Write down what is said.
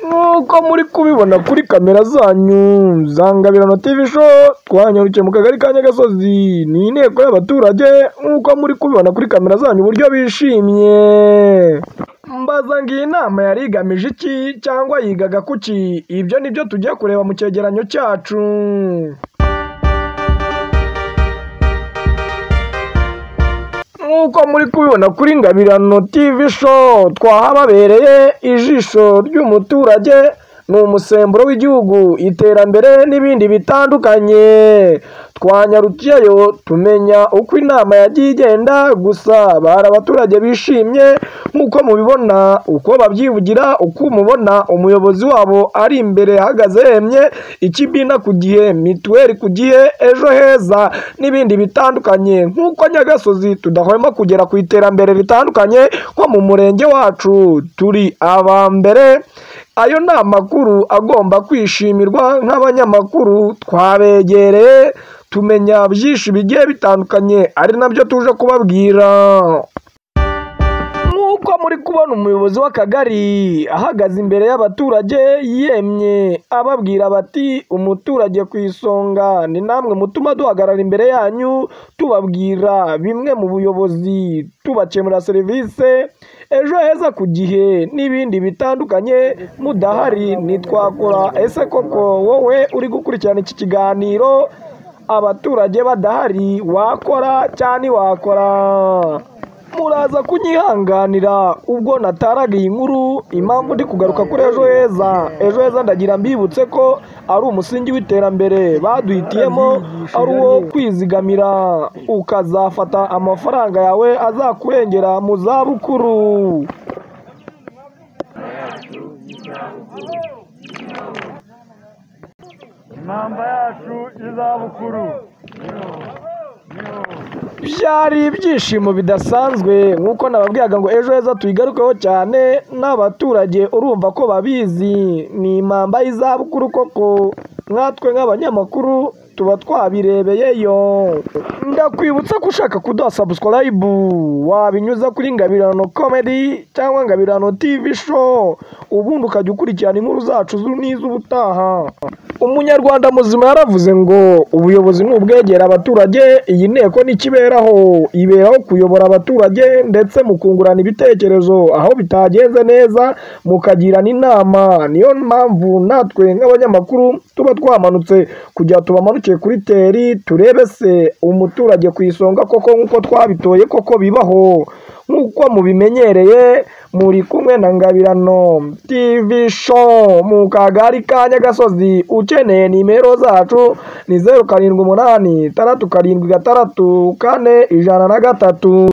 Nk'uko muri kubibona kuri kamera zanyu za Ngabirano TV Show, twanyarukiye mu kagari ka Nyagasozi, ni inteko y'abaturage nk'uko muri kubibona kuri kamera zanyu uburyo bishimye. Mbaza ngo iyi nama yari igamije iki cyangwa yigaga kuki? Ibyo nibyo tugiye kureba mu cyegeranyo cyacu. Nk'uko muri kubibona kuri Ngabirano TV Show, twahababereye ijisho ry'umuturage, ni umusemburo w'igihugu, iterambere n'ibindi bitandukanye. Twanyarukiyeyo tumenya uko inama yagiye igenda, gusa bari abaturage bishimye nk'uko mubibona, uko babyivugira, uko mubona umuyobozi wabo ari imbere ahagaze yemye, ikibina ku gihe, mituweli ku gihe, ejo heza n'ibindi bitandukanye. Nk'uko Nyagasozi tudahwema kugera ku iterambere ritandukanye, nko mu murenge wacu turi aba mbere. Ayo ni amakuru agomba kwishimirwa nk'abanyamakuru, twabegereye tumenya byinshi bigiye bitandukanye, ari nabyo tuje kubabwira. Nk'uko muri kubona umuyobozi w'akagari ahagaze imbere y'abaturage yemye ababwira bati umuturage ku isonga, ni namwe mutuma duhagarara imbere yanyu tubabwira bimwe mu buyobozi, tubakemura serivisi, ejo heza ku gihe n'ibindi bitandukanye. Mudahari ntitwakora. Ese koko wowe uri gukurikirana iki kiganiro, abaturage badahari wakora cyane wakora? Muraza kunyihanganira ubwo nataraga iyi nkuru, impamvu ndi kugaruka kuri ejo heza. Ejo heza ndagira mbibutse ko ari umusingi w'iterambere baduhitiyemo, ari uwo kwizigamira ukazafata amafaranga yawe azakurengera mu zabukuru. Impamba yacu y'izabukuru. Byari ibyishimo bidasanzwe nk'uko nababwiraga ngo ejo heza tuyigarukeho cyane, n'abaturage urumva ko babizi, ni impamba y'izabukuru koko, nkatwe nk'abanyamakuru tuba twabirebeyeyo. Ndakwibutsa ko ushaka kuduha subscribe wabinyuza kuri Ngabirano Comedy cyangwa Ngabirano TV Show, ubundi ukajya ukurikirana inkuru zacu n'iz'ubutaha. Umunyarwanda muzima yaravuze ngo ubuyobozi ni ubwegera abaturage. Iyi nteko nikiberaho, iberaho kuyobora abaturage ndetse mukungurana ibitekerezo aho bitagenze neza mukagirana inama. Niyo mpamvu natwe nk'abanyamakuru tuba twamanutse kugira tubamanuke kuri teri, turebe se umuturage ku isonga koko nk'uko twabitoye koko bibaho. Nk'uko mubimenyereye muri kumwe na Ngabirano TV Show mu kagari ka Nyagasozi. Ukeneye nimero zacu ni 078 676 4 103.